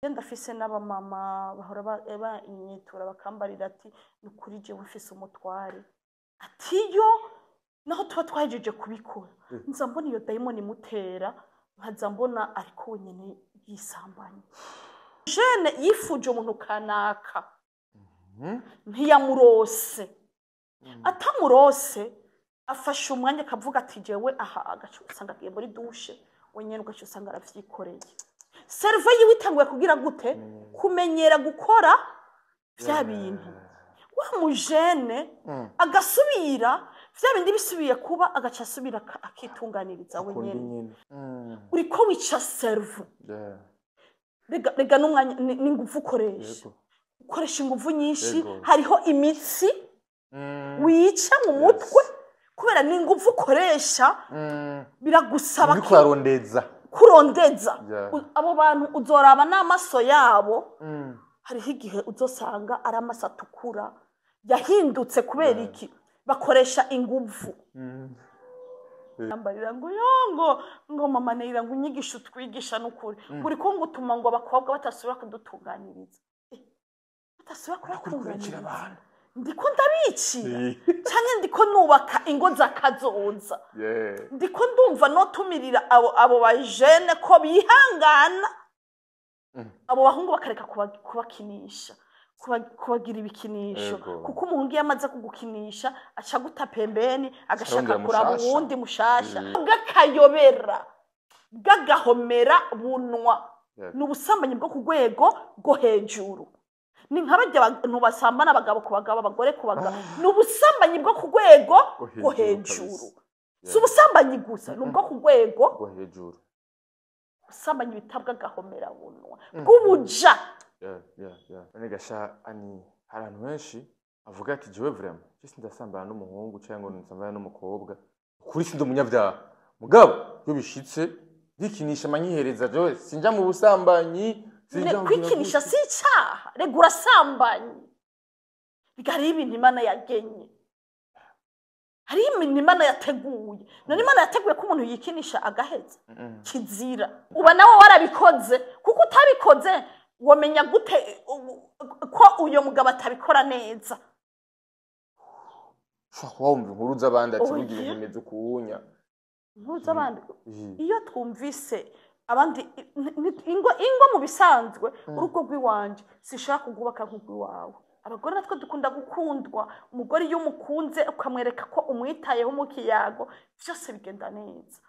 Ndafise n'abamama bahora banyitura bakambarira ati: "Ni ukuri, jewe mfise umutware", ati: "Iyo naho tuba twahejeje kubikora, nza mbona iyo dayimoni imutera, nkaza mbona ariko wenyene yisambanya." Jeune yifuje umuntu kanaka, ntiyamurose, atamurose afashe umwanya akavuga ati: "Jewe aha", agaca usanga agiye muri douche wenyene, ugaca usanga aravyikoreye. Cerveau yiwe itanguye kugira gute? Kumenyera gukora vya bintu. Wa mujene agasubira, vya bindi bisubiye kuba, agaca asubira akitunganiriza Kundi wenyene. nyene. Uriko wica cerveau. Rega n'umwanya n'inguvu ukoresha, ukoresha inguvu nyinshi. Hariho imitsi wica mu mutwe kubera n'inguvu ukoresha. Biragusaba Uriko urarondeza. Kurondeza. Abo bantu uzoraba n'amaso yabo, hariho igihe uzosanga ari amaso atukura yahindutse. Kubera iki? Bakoresha inguvu. Yambarira ngo yo ngo mama Neira, ngo unyigishe, utwigisha n'ukuri buri ko ngo utuma ngo abakobwa batasubira kudutunganiriza. Batasubira Kurikira kubatunganiriza. abantu. Ndiko ndabicira canke ndiko nubaka ingo za kazoza? Ndiko ndumva notumirira abo bajene ko bihangana, abo bahungu bakareka kubakinisha, kubagira ibikinisho. Kuko umuhungu iyo amaze kugukinisha aca guta pembeni, agashaka Arondera kuraba mushasha. uwundi mushasha. Bw'akayobera, bw'agahomera bunwa. Ni ubusambanyi bwo ku rwego rwo hejuru. Ni nka barya abantu basambana, abagabo ku bagabo, abagore ku bagabo. Ni ubusambanyi bwo ku rwego rwo hejuru hejuru. Kabisa. Si ubusambanyi gusa, ni ubwo ku rwego Rwo hejuru. Ubusambanyi bita bw'agahomera bunwa, bw'ubuja. Yeah. None gasha ani, hari abantu benshi avuga ati: "Jewe vraiment, je sindasambana n'umuhungu cyangwa ngo nsambana n'umukobwa. Kuri sindi umunyabyaha. Mugabo iyo bishitse ndikinisha amanyihereza, jewe sinja mu busambanyi, sinja mu Kwikinisha si icyaha. Rega urasambanye. Rega hariho ibintu Imana yagenye, hariho ibintu Imana yateguye. None Imana yateguye ko umuntu yikinisha agaheza? Kizira. Uba nawe warabikoze, kuko utabikoze wamenya gute ko uyo mugabo atabikora neza? Ushobora kuba wumva inkuru z'abandi ati Oya. burya ibintu bimeze ukuwunya. Inkuru z'abandi, iyo twumvise abandi ingo mu bisanzwe, urugo rw'iwanje sinshobora kurwubaka nk'urw'iwawe. Abagore natwe dukunda gukundwa. Umugore iyo umukunze, ukamwereka ko umwitayeho mu kiyago, byose bigenda neza.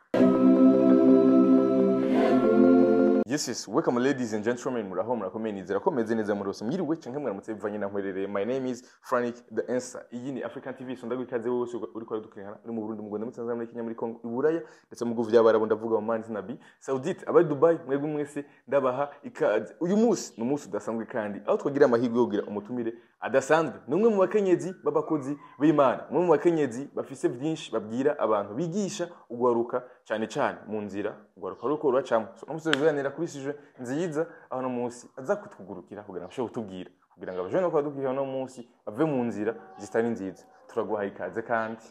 Yes, welcome ladies and gentlemen, muraho, murakomeye, nizera ko meze neza muri hose. Mwiriwe canke mwaramutse bivanye na nkwerereye. My name is Frank The Answer. Iyi ni African TV, sonda ikaze wose uriko aradukurikirana, uri mu Burundi, mu Rwanda, muri Tanzania, muri Kenya, muri Congo, i Buraya, ndetse mu bihugu vy'Abarabu, ndavuga Oman na Arabie Saoudite, abari Dubai, mwebwe mwese ndabaha ikaze. Uyu munsi ni umunsi udasanzwe kandi aho twagira amahirwe yo kugira umutumire adasanzwe. Ni umwe mu bakenyezi b'abakozi b'Imana, umwe mu bakenyezi bafise vyinshi babwira abantu, bigisha ugwaruka cyane cyane mu nzira ugwaruka ruko ruracamo. So uno munsi tuganira kuri sujet nziza, aho no munsi aza kutwugurukira kugira ngo ashobore kutubwira, kugira ngo abajene ko badukurikira uno munsi bave mu nzira zitari nziza. Turaguhaye ikaze kandi.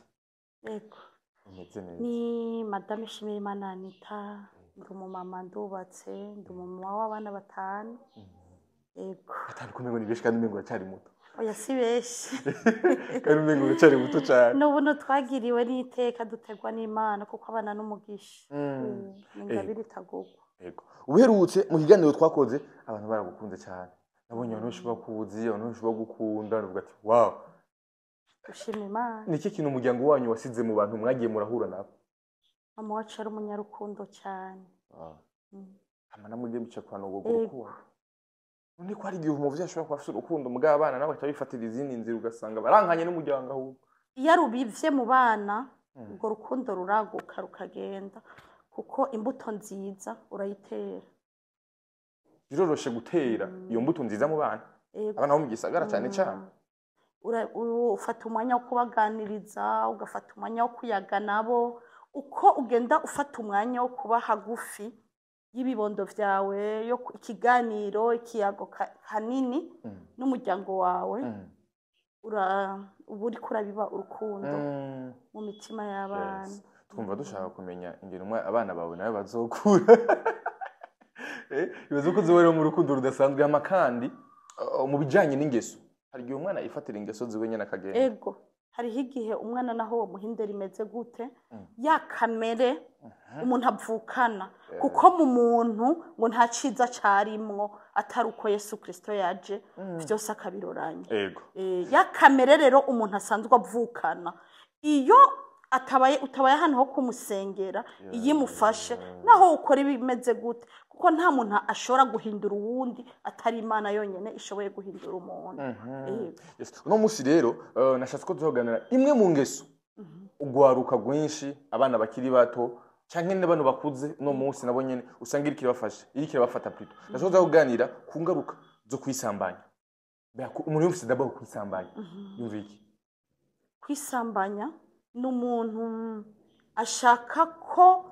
Yego. Umeze neza? Ni Madame Shimirimana Anita, ndi umumama, ndubatse, ndi umumama w'abana batanu, yego. Atari kumengo ni benshi kandi umengo uracyari muto. Oya, si benshi. Kandi umengo uracyari muto cyane. N'ubu twagiriwe n'iteka dutegwa n'Imana, kuko abana n'umugisha. Ni ingabire itagugwa. Yego. Ubuherutse mu kiganiro twakoze abantu baragukunze cyane. Nabonye abantu benshi bakuzi, abantu benshi bagukunda, ndavuga ati: "Wow." Gushima Imana. Ni iki kintu umuryango wanyu wasize mu bantu mwagiye murahura nabo? Mama wacu ari umunyarukundo cyane. Hama namwe bica kwa urwo rukundo. None ko hari igihe umuvyeyi ashobora kuba afise urukundo, mugabo abana nabo bagaca bifatira izindi nzira, ugasanga barankanye n'umuryango ahubwo. Iyo arubivye mu bana, urwo rukundo ruraguka rukagenda, kuko imbuto nziza urayitera. Biroroshe gutera iyo mbuto nziza mu bana? Yego. Abana bo mu gisagara cyane cyane. Ufata umwanya wo kubaganiriza, ugafata umwanya wo kuyaga nabo. Uko ugenda ufata umwanya wo kuba hagufi y'ibibondo vyawe, yo ikiganiro, ikiyago hanini n'umuryango wawe, uba uriko urabiba urukundo mu mitima y'abana. Yes. Twumva dushaka kumenya ingero umwe abana bawe nawe bazokura. Ibaze ko uzoba mu rukundo rudasanzwe. Hama kandi mu bijanye n'ingeso, hari igihe umwana yifatira ingeso ziwe nyene akagenda. Ego, hariho igihe umwana naho uwo muhinde rimeze gute, ya kamere umuntu avukana, kuko mu muntu ngo nta ciza carimwo atari uko Yesu Kristo yaje vyose akabiroranya. Ya kamere rero umuntu asanzwe avukana, iyo atabaye utabaye ahantu ho kumusengera, iyo imufashe naho ukora ibimeze gute, kuko nta muntu ashobora guhindura uwundi atari Imana yonyine ishoboye guhindura umuntu. Ego. Yes. Uno munsi rero nashatse ko tuzoganira imwe mu ngeso ugwaruka rwinshi, abana bakiri bato canke n'abantu bakuze uno munsi nabo nyene usanga iriko irabafasha, iriko irabafata plutôt. Nashatse ko kuganira ku ngaruka zo kwisambanya. Mbega umuntu yumvise d'abord kwisambanya, yumva iki? Kwisambanya ni umuntu ashaka ko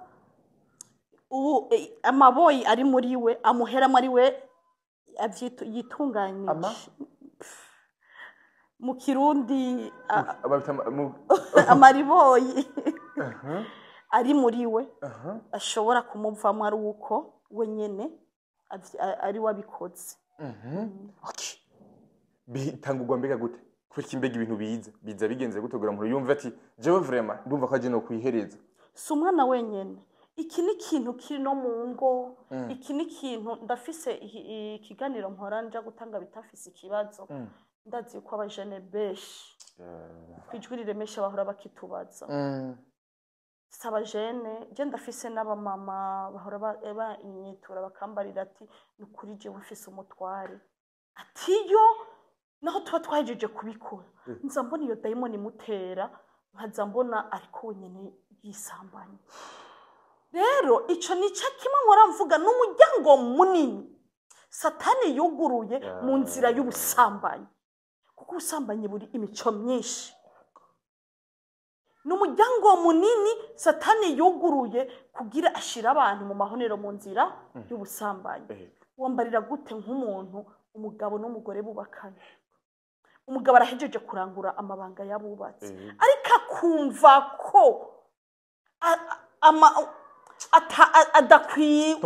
ubu amaboyi ari muri we amuheramo, ari we yitunganyije. Ama? Mu Kirundi Babita amariboyi ari muri we ashobora kumuvamo ari uko we nyene ari we abikoze. Okay. Bitangurwa mbega gute? Kubera iki? Mbega ibintu biza bigenze gute kugira ngo umuntu yumve ati: "Jewe vraiment ndumva ko aje no kwihereza"? Si umwana wenyine, iki ni ikintu kiri no mu ngo. Iki ni ikintu ndafise ikiganiro mpora nja gutanga bitafise ikibazo. Ndazi yuko abajene benshi kwijwi riremesha bahora bakitubaza. Si abajene, je ndafise n'abamama bahora banyitura bakambarira ati: "Ni ukuri jewe mfise umutware ati iyo naho tuba twahejeje kubikora, nza mbona iyo dayimoni imutera, nkaza mbona ariko wenyine yisambanya." Rero ico nico kimwe nkora mvuga, n'umuryango munini Satani yuguruye mu nzira y'ubusambanyi, kuko ubusambanyi buri imico myinshi. Ni umuryango munini Satani yuguruye kugira ashire abantu mu mahonero mu nzira y'ubusambanyi. Wambarira gute nk'umuntu, umugabo n'umugore bubakanye, umugabo arahejeje kurangura amabanga y'abubatsi, ariko akumva ko adakwiye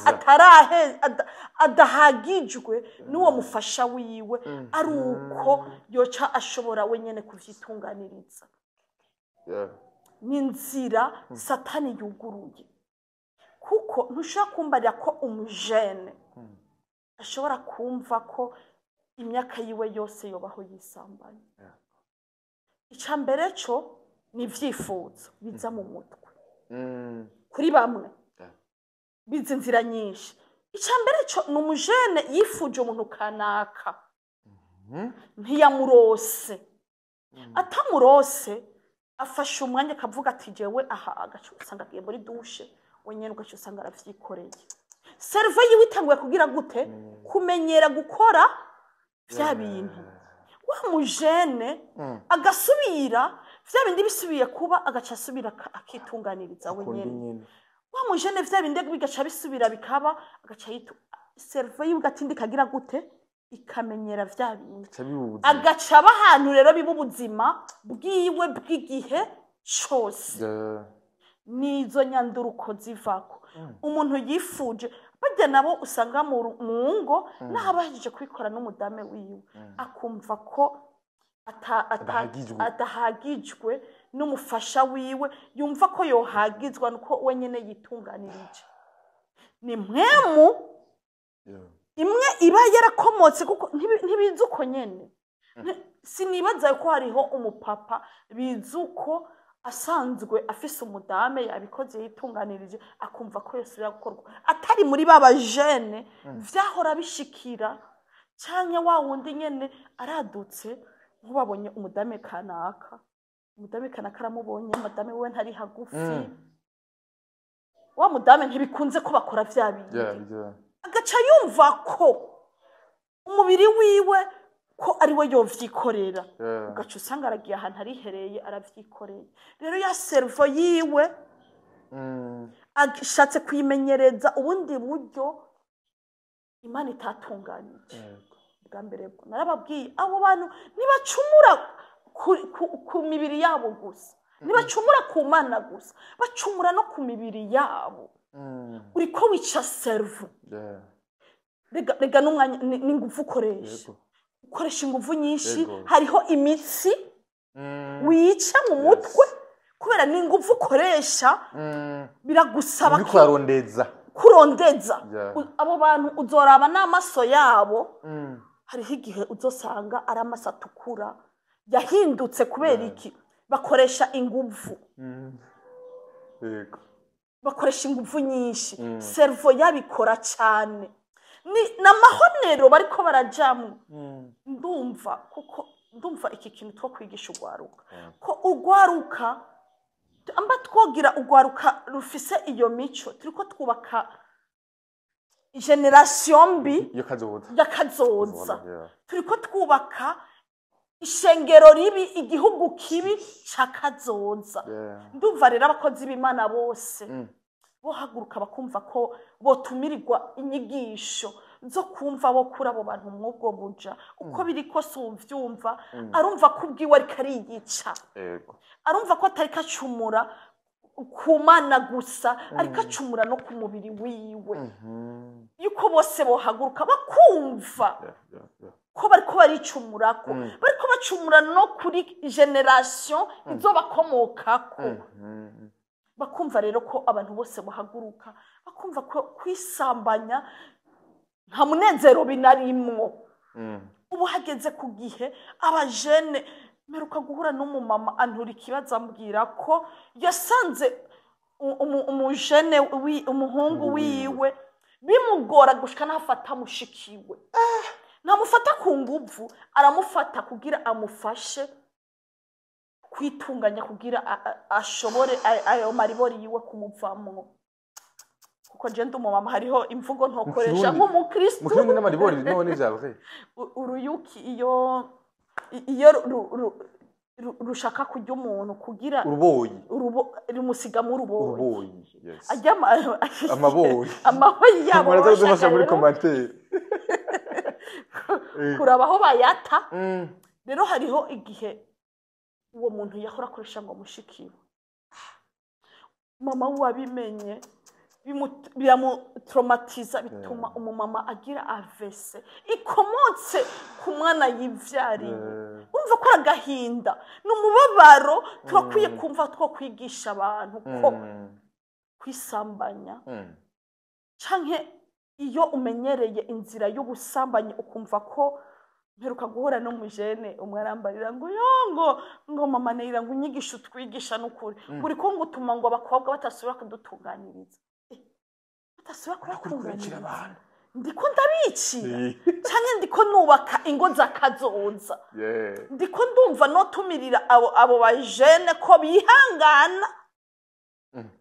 Ataraheza. Adahagijwe n'uwo mufasha wiwe, ari uko yoca ashobora wenyine kuvyitunganiriza? Ni inzira Satani yuguruye, kuko ntushobora kumbarira ko umujene ashobora kumva ko imyaka yiwe yose yobaho yisambanya. Icya mbere cyo ni ibyifuzo biza mu mutwe kuri bamwe, biza inzira nyinshi. Icya mbere cyo ni umujene yifuje umuntu kanaka, ntiyamurose. Atamurose, afashe umwanya akavuga ati: "Jewe aha." Agaca usanga agiye muri douche wenyine, ugaca usanga aravyikoreye. Cerveau yiwe itanguye kugira gute? Kumenyera gukora vya bintu. Wa mujene agasubira, vya bindi bisubiye kuba, agaca asubira akitunganiriza Akunda wenyene. Nyene. Wa mujene vya bindi bigaca bisubira bikaba, agaca yitu cerveau yiwe igatinda ikagira gute? Ikamenyera vya bintu. Ca biba ubuzima. Agaca aba ahantu rero biba ubuzima bwiwe bw'igihe cose. Nizo nyanduruko zivako umuntu yifuje. Barya nabo usanga mu ngo, naho abahejeje kubikora n'umudame wiwe, akumva ko Adahagijwe. Adahagijwe n'umufasha wiwe, yumva ko yohagizwa nuko wenyine yitunganirije. Ni mpwemu imwe iba yarakomotse, kuko ntibizi uko nyene. Sinibaza ko hariho umupapa bizi uko asanzwe afise umudame yabikoze yitunganirije, akumva ko yosubira gukorwa, atari muri ba bajene vyahora bishikira, canke wa wundi nyene aradutse nk'ubabonye umudame kanaka, umudame kanaka aramubonye, madame we ntari hagufi, wa mudame ntibikunze ko bakora vya bindi, agaca yumva ko umubiri wiwe ko ari we yovyikorera. Ugaca usanga aragiye ahantu arihereye, aravyikoreye. Rero ya cerveau yiwe ashatse kuyimenyereza ubundi buryo Imana itatunganije. Bwa mbere bwo narababwiye, abo bantu ntibacumura ku mibiri yabo gusa, ntibacumura ku Mana gusa, bacumura no ku mibiri yabo. Uriko wica cerveau. Rega n'umwanya n'inguvu ukoresha, ukoresha inguvu nyinshi. Hariho imitsi wica mu mutwe kubera n'inguvu ukoresha, biragusaba Uriko urarondeza. Kurondeza. Abo bantu uzoraba n'amaso yabo, hariho igihe uzosanga ari amaso atukura yahindutse. Kubera iki? Bakoresha inguvu. Bakoresha inguvu nyinshi, cerveau yabikora cyane. Ni n'amahonero bariko barajamwo. Ndumva, kuko ndumva iki kintu two kwigisha urwaruka, ko urwaruka amba twogira urwaruka rufise iyo mico, turiko twubaka génération mbi. Iyo kazoza. Y'akazoza. Turiko twubaka ishengero ribi, igihugu kibi ca kazoza. Ndumva rero abakozi b'Imana bose bohaguruka bakumva ko botumirirwa inyigisho zo kumva bo kuri abo bantu mw'ubwo buja. Uko biri kose, uvyumva arumva ko ubwiwe ariko ariyica, arumva ko atariko acumura ku Mana gusa, ariko acumura no ku mubiri wiwe, yuko bose bohaguruka bakumva ko bariko baricumurako, bariko bacumura no kuri génération izobakomokako. Bakumva rero ko abantu bose bahaguruka bakumva ko kwisambanya nta munezero binarimwo. Ubu hageze ku gihe abajene. Mperuka guhura n'umumama antura ikibazo, ambwira ko yasanze umujene umuhungu wiwe bimugora gushika n'aho mushikiwe. Ntamufata ku nguvu, aramufata kugira amufashe kwitunganya, kugira ashobore ayo maribori yiwe kumuvamwo. Kuko je ndi umumama, hariho imvugo ntokoresha nk'umukristu. Mu Kirundi n'amaribori none vya vrai? Uruyuki iyo rushaka kurya umuntu kugira Uruboyi. Rumusigamo uruboyi. Uruboyi, yes. Ajya Amaboyi. Amaboyi yabo Muraza kudufasha bashaka muri rero commentaire. Kuraba aho bayata. Rero hariho igihe uwo muntu yahora akoresha ngo mushikiwe, mama we wabimenye biramutraumatiza, bituma umumama agira AVC ikomotse ku mwana yivyariye. Urumva ko ari agahinda, ni umubabaro. Turakwiye kumva two kwigisha abantu ko kwisambanya canke iyo umenyereye inzira y'ubusambanyi, ukumva ko. Mperuka guhura n'umujene umwe, arambarira ngo yo ngo mama Neira, ngo unyigishe utwigisha n'ukuri buri ko ngo utuma ngo abakobwa batasubira kudutunganiriza. Batasubira Kurikira kubatunganiriza. Abantu. Ndiko ndabicira canke ndiko nubaka ingo za kazoza? Ndiko ndumva notumirira abo bajene ko bihangana,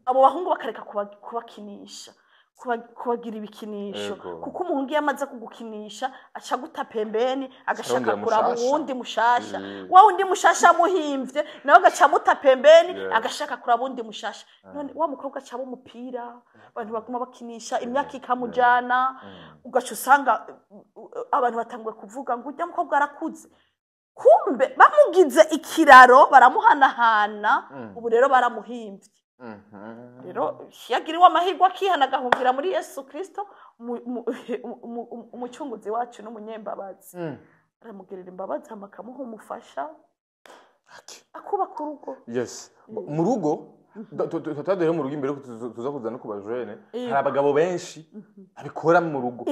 abo bahungu bakareka kubakinisha, kubagira ibikinisho. Kuko umuhungu iyo amaze kugukinisha aca aguta pembeni, agashaka Arondera kuraba mushasha. uwundi mushasha. Wa wundi mushasha amuhimvye nawe agaca amuta pembeni, agashaka kuraba uwundi mushasha. None wa mukobwa aca aba umupira abantu baguma bakinisha, imyaka ikamujana, ugaca usanga abantu batanguye kuvuga ngo ujya mukobwa arakuze, kumbe bamugize ikiraro, baramuhanahana. Ubu rero baramuhimvye. Rero yagiriwe amahirwe akihana, agahungira muri Yesu Kirisito umucunguzi wacu n'umunyembabazi, aramugirira imbabazi hama akamuha umufasha, akubaka urugo. Yes, mu rugo tutaduhere mu rugo imbere yuko tuza kuza no ku bajene. Hari abagabo benshi babikora mu rugo.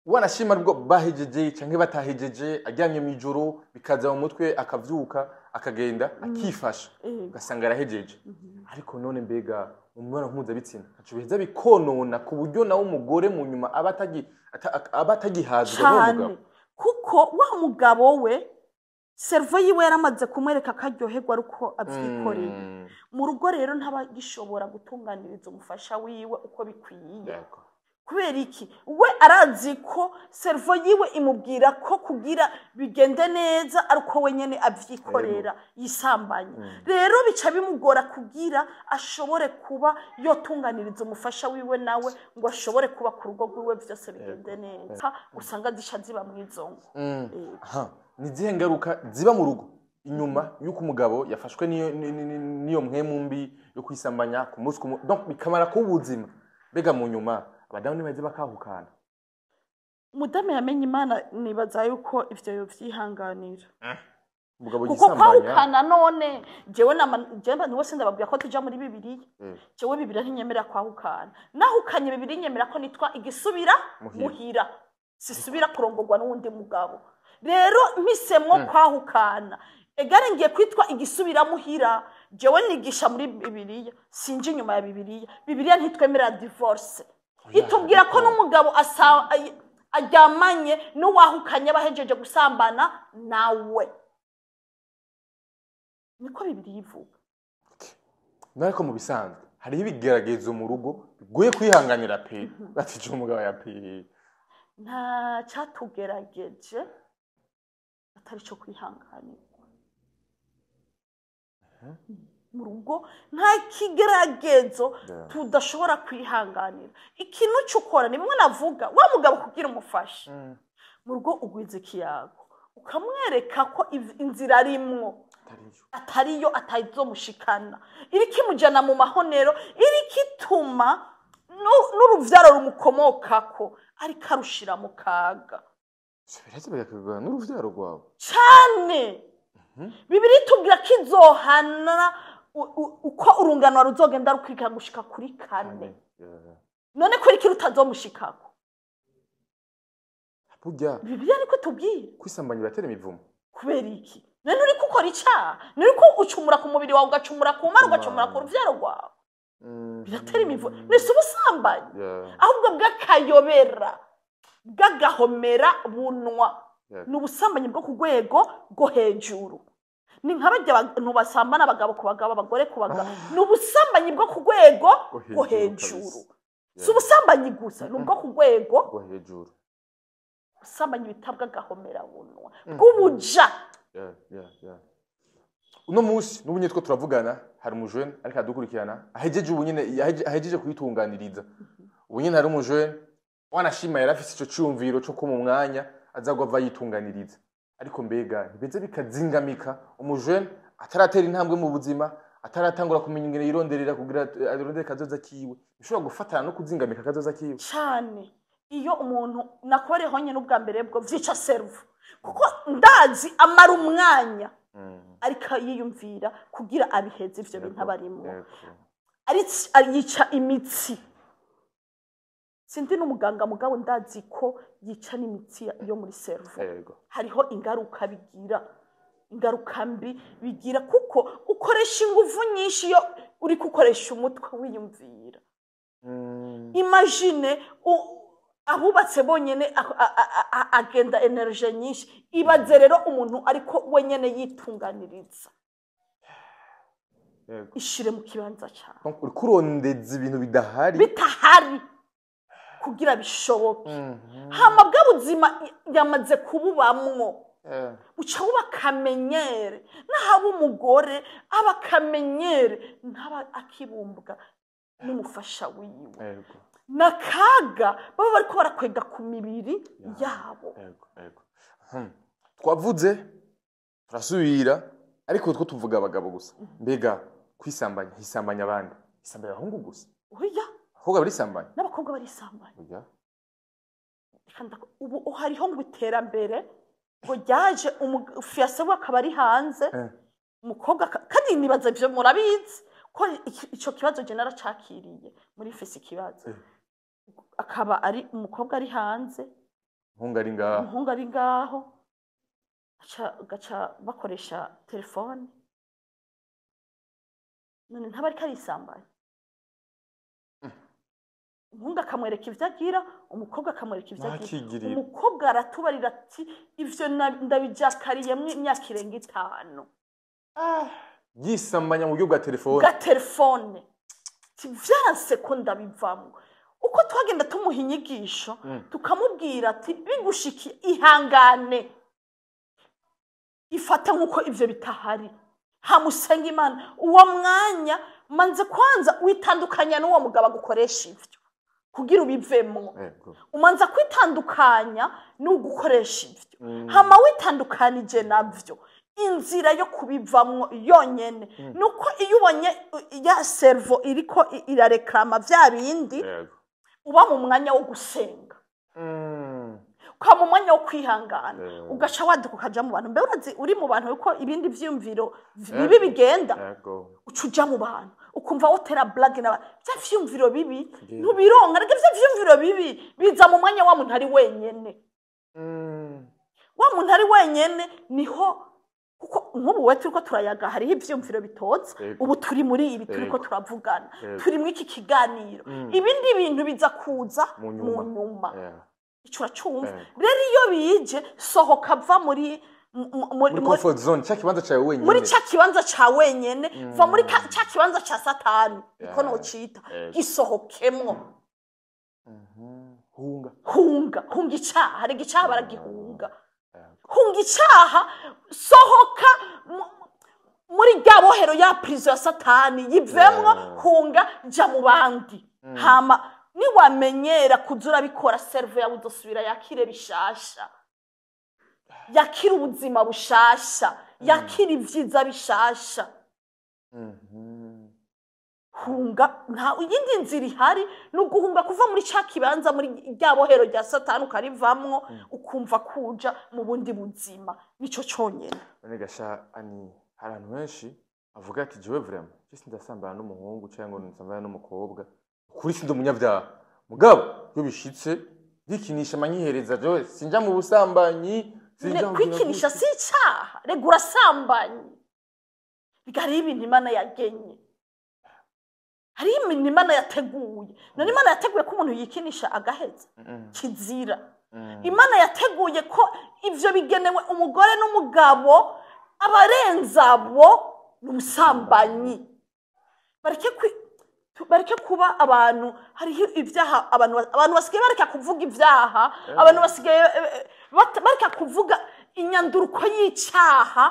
Wanashima rwo bahejeje canke batahejeje, aryamye mw'ijoro bikaza mu mutwe, akavyuka akagenda akifasha, ugasanga arahejeje. Ariko none mbega mu mibonano mpuzabitsina ntaco biheza bikonona, ku buryo nawe umugore mu nyuma aba atagihazwa n'uwo Cane. mugabo? Kuko wa mugabo we, cerveau yiwe yaramaze kumwereka ko aryoherwa ari uko avyikoreye. Mu rugo rero ntaba agishobora gutunganiriza umufasha wiwe uko bikwiye. Kubera iki? We arazi ko cerveau yiwe imubwira ko kugira bigende neza ari uko wenyene avyikorera, yisambanya. Rero bica bimugora kugira ashobore kuba yotunganiriza umufasha wiwe, nawe ngo ashobore kuba ku rugo rwiwe vyose bigende neza. Usanga zica ziba mw'izo ngo. Aha. Ni izihe ngaruka ziba mu rugo? Inyuma yuko umugabo yafashwe niyo mpwemu mbi yo kwisambanya ku munsi donc bikamara kuba ubuzima, mbega mu nyuma abadamu ntibaheze bakahukana? Umudamu yamenye Imana, nibaza yuko ivyo yovyihanganira. Umugabo Kuko yisambanya. Kwahukana none jewe jewe abantu bose ndababwira ko tuja muri Bibiliya. Jewe Bibiliya ntinyemera kwahukana. Nahukanye, Bibiliya inyemera ko nitwa igisubira muhira. Muhira sisubira kurongorwa n'uwundi mugabo. Rero mpisemwo kwahukana, egare ngiye kwitwa igisubira muhira. Jewe nigisha muri Bibiliya, sinje inyuma ya Bibiliya. Bibiliya ntitwemerera divorce. Itubwira ko n'umugabo aryamanye n'uwahukanye bahejeje gusambana nawe. Niko Bibiliya ivuga. Ariko mu bisanzwe hariho ibigeragezo mu rugo bigoye kwihanganira pe, batije umugabo ya pe. Nta cyatugerageje atari cyo kwihanganirwa mu rugo. Nta kigeragezo tudashobora kwihanganira. Ikintu cyo ukora ni bimwe navuga, wa mugabo kugira umufashe mu rugo, ugwiza ikiyago, ukamwereka ko inzira arimwo atariyo, atariyo, atayizomushikana, iriko imujana mu mahonero, iriko ituma n'uruvyaro rumukomokako ariko arushira mu kaga. Biraheze bigakigwa n'uruvyaro rwawe. Cane. Bibiliya itubwira ko izohana uko urungano ruzogenda rukwirikira gushika kuri kane. None kubera iki rutazomushikako? Burya Bibiliya niko tubwira. Kwisambanya biratera imivumo. Kubera iki? None uriko ukora icaha, nuriko ucumura ku mubiri wawe, ugacumura ku Mana, ugacumura ku ruvyaro rwawe. Biratera imivumo, nese ubusambanyi ahubwo bw'akayobera, bw'agahomera bunwa, ni ubusambanyi bwo ku rwego rwo hejuru. Ni nka barya abantu basambana, abagabo ku bagabo, abagore ku bagabo. Ni ubusambanyi bwo ku rwego rwo hejuru hejuru. Kabisa. Si ubusambanyi gusa, ni ubwo ku rwego rwo hejuru. Ubusambanyi bita bw'agahomera bunwa, bw'ubuja. Yeah. Uno munsi n'ubu nyine two turavugana, hari umujene ariko aradukurikirana ahejeje ubu nyine, ahejeje kuyitunganiriza ubu nyine. Hari umujene wanashima yari afise ico ciyumviro co ko mu mwanya aza ava yitunganiriza, ariko mbega ntibeze bikazingamika umujene ataratera intambwe mu buzima, ataratangura kumenya ingene yironderera kugira arondere kazoza kiwe? Bishobora gufatana no kuzingamika kazoza kiwe. Cyane. Iyo umuntu nakoreho nyine ubwa mbere bwo vyica cerveau, kuko ndazi amara umwanya ariko yiyumvira kugira abiheze ivyo bintu aba arimwo. Yica imitsi. Sindi n'umuganga, mugabo ndazi ko yica n'imitsi yo muri cerveau. Hariho ingaruka bigira, ingaruka mbi bigira, kuko ukoresha ingufu nyinshi iyo uri gukoresha umutwe wiyumvira. Imagine abubatse bonyene agenda énergie nyinshi. Ibaze rero umuntu ariko wenyene yitunganiriza. Ishire mu kibanza cyawe. Donc uriko urondeza ibintu bidahari. Bitahari kugira bishoboke. Hama bwa buzima yamaze kububamwo, buca buba akamenyere. N'ahaba umugore aba akamenyere, ntaba akibumbwa n'umufasha wiwe. N'akaga baba bariko barakwega ku mibiri yabo. Yego, yego. Twavuze turasubira, ariko two tuvuga abagabo gusa. Mbega kwisambanya, hisambanya abandi? Hisambanya abahungu gusa? Oya. Abakobwa barisambanya? N'abakobwa barisambanya. Oya. Reka ubu hariho ngo iterambere ngo ryaje, fiancé we akaba ari hanze, umukobwa kandi nibaza ivyo murabizi ko ico kibazo je naracakiriye muri fesi ikibazo. Akaba ari umukobwa ari hanze, umuhungu ari ngaho, umuhungu ari ngaho, gaca bakoresha telefone. None ntaba ariko arisambanya? Umuhungu akamwereka ivyo agira, umukobwa akamwereka ivyo agira. Ntakigirira. Umukobwa aratubarira ati: "Ivyo ndabijakariyemwo imyaka irenga 5." Yisambanya mu buryo bwa telefone. Bwa telefone. Ati: "Vyanse ko ndabivamwo." Uko twagenda tumuha inyigisho, tukamubwira ati: "Bigushikiye, ihangane, ifate nk'uko ivyo bitahari, hamusenga Imana." Uwo mwanya manze kwanza witandukanya n'uwo mugabo agukoresha ivyo kugira ubivemwo. Umanza kwitandukanya n'ugukoresha ivyo. Hama witandukanije navyo, Inzira yo kubivamwo yonyene nuko iyo ubonye ya cerveau iriko irareklama vya bindi, uba mu mwanya wo gusenga, ukaba mu mwanya wo kwihangana, ugaca waduka ukaja mu bantu. Mbe urazi uri mu bantu yuko ibindi vyiyumviro bibi bigenda? Uca uja mu bantu, ukumva wotera blague n'abantu, vya vyiyumviro bibi ntubironka. Ariko vya vyiyumviro bibi biza mu mwanya wa muntu ari wenyene. Wa muntu ari wenyene niho, kuko nk'ubu we turiko turayaga, hariho ivyiyumviro bitoza. Ubu turi muri ibi turiko turavugana, turi muri iki kiganiro, ibindi bintu biza kuza mu mu nyuma. Nyuma. Ico uracumva? Rero iyo bije, sohoka, va muri muri comfort zone, cya kibanza cyawe wenyine. Muri ca kibanza ca wenyene, va muri ca kibanza ca Satani, niko nocita. Gisohokemwo. Hunga. Hunga, hunga icaha. Hari icaha baragihunga. Hunga icaha, sohoka muri rya bohero, ya prison ya Satani, yivemwo. Hunga, ja mu bandi. Hama niwamenyera kuza urabikora, cerveau yawe uzosubira yakire bishasha, yakira ubuzima bushasha, yakira ivyiza bishasha. Hunga, nta iyindi nzira ihari, ni uguhunga kuva muri ca kibanza, muri rya bohero rya Satani, ukarivamwo, ukumva kuja mu bundi buzima. Nico conyene. None gasha ani, hari abantu benshi avuga ati: "Jewe vraiment, je sindasambana n'umuhungu cyangwa ngo nsambana n'umukobwa, kuri sindi umunyabyaha, mugabo iyo bishitse ndikinisha, amanyihereza, jewe sinja mu busambanyi, sinja mu Kwikinisha si icaha. Rega urasambanye. Rega hariho ibintu Imana yagenye, hariho ibintu Imana yateguye. None Imana yateguye ko umuntu yikinisha agaheza? Kizira. Imana yateguye ko ivyo bigenewe umugore n'umugabo. Abarenze abo ni ubusambanyi. Bareke kuba abantu. Hariho ibyaha abantu basigaye bareka kuvuga ibyaha, abantu basigaye bareka kuvuga inyanduruko y'icaha,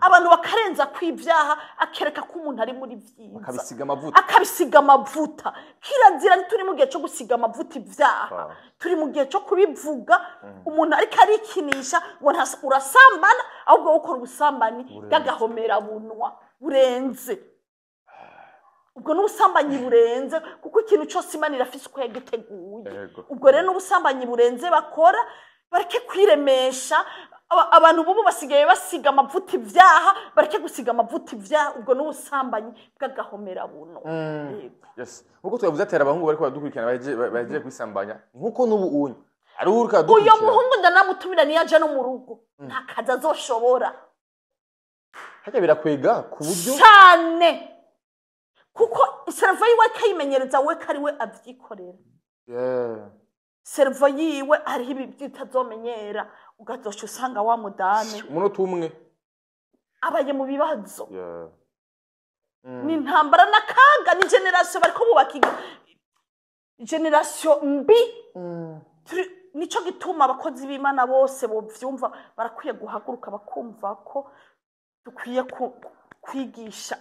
abantu bakarenza ku ibyaha, akereka ko umuntu ari muri vyiza, akabisiga amavuta. Akabisiga amavuta. Kirazira. Ntituri mu gihe cyo gusiga amavuta ibyaha. Turi mu gihe cyo kubivuga. Umuntu ariko arikinisha ngo urasambana, ahubwo wowe ukora ubusambanyi bw'agahomerabunwa burenze. Ubwo n'ubusambanyi burenze, kuko ikintu cyose Imana irafise uko yagiteguye. Ubwo rero n'ubusambanyi burenze bakora. Bareke kwiremesha. Abantu bubu basigaye basiga amavuta ibyaha. Bareke gusiga amavuta ibyaha. Ubwo n'ubusambanyi bw'agahomerabunwa. Yego. Yes, nkuko twavuze, atera abahungu bariko baradukurikirana bahejeje kwisambanya, nkuko n'ubu unyu ari uriko Uyo aradukurikirana. muhungu ndanamutumira, niyo aja no mu rugo nta kazi azoshobora. Harya birakwega ku buryo Cyane, kuko cerveau yiwe akayimenyereza we ko ari we avyikorera. Cerveau yiwe hariho ibi itazomenyera, ugazoca usanga wa mudame umunota umwe abaye mu bibazo. Ni intambara n'akaga, ni génération bariko bubaka, génération mbi. Nico gituma abakozi b'Imana bose bovyumva barakwiye guhaguruka, bakumva ko dukwiye kwigisha